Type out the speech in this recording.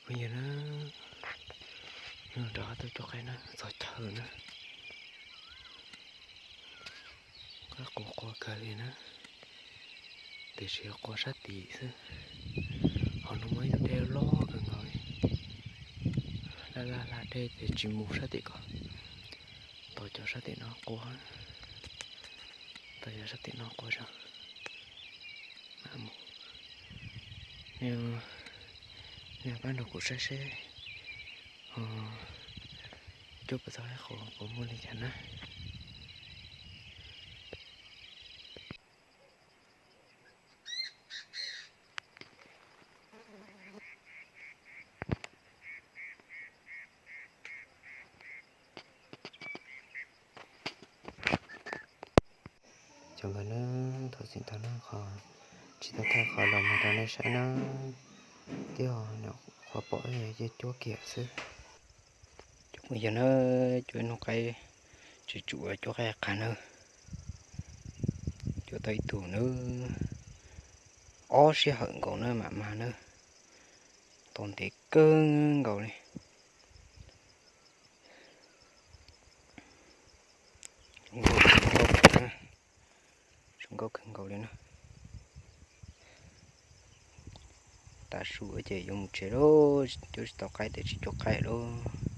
Phooj ywg na, rov qab tuaj cuab qaib na, txog chaw na. Qaib qus qua kawg li na, tiam sis qua sab tim xwb. Hauv no muaj ib tug dej loj kawg nkaus li, laj laj hla dej ces tsis mus sab tim ko, tos cov sab tim no qua, tos cov sab tim no qua tso mam mus. Nej pab nrog kuv saib seb ho cuab puas tau qaib qus, puas muaj li cas na. Cov nkawd na, thov txim ntau na, qhov tsis tau thaij qhov los mus rau nej saib na, twb yog nyuam qhuav pom ib yam cuab kiag xwb. Cov phooj ywg na, cuab ib hnub qaib tsis tsum cuab qaib qas na, cuab tau ib tug na, ob sij hawm nkaus na mam mag na, tau ntev kawg nkaus li. Zoo nkauj kawg nkaus li na. Tav su ces yuav mus tsev lauj, cuab tsis tau qaib ces tsis cuab qaib lauj.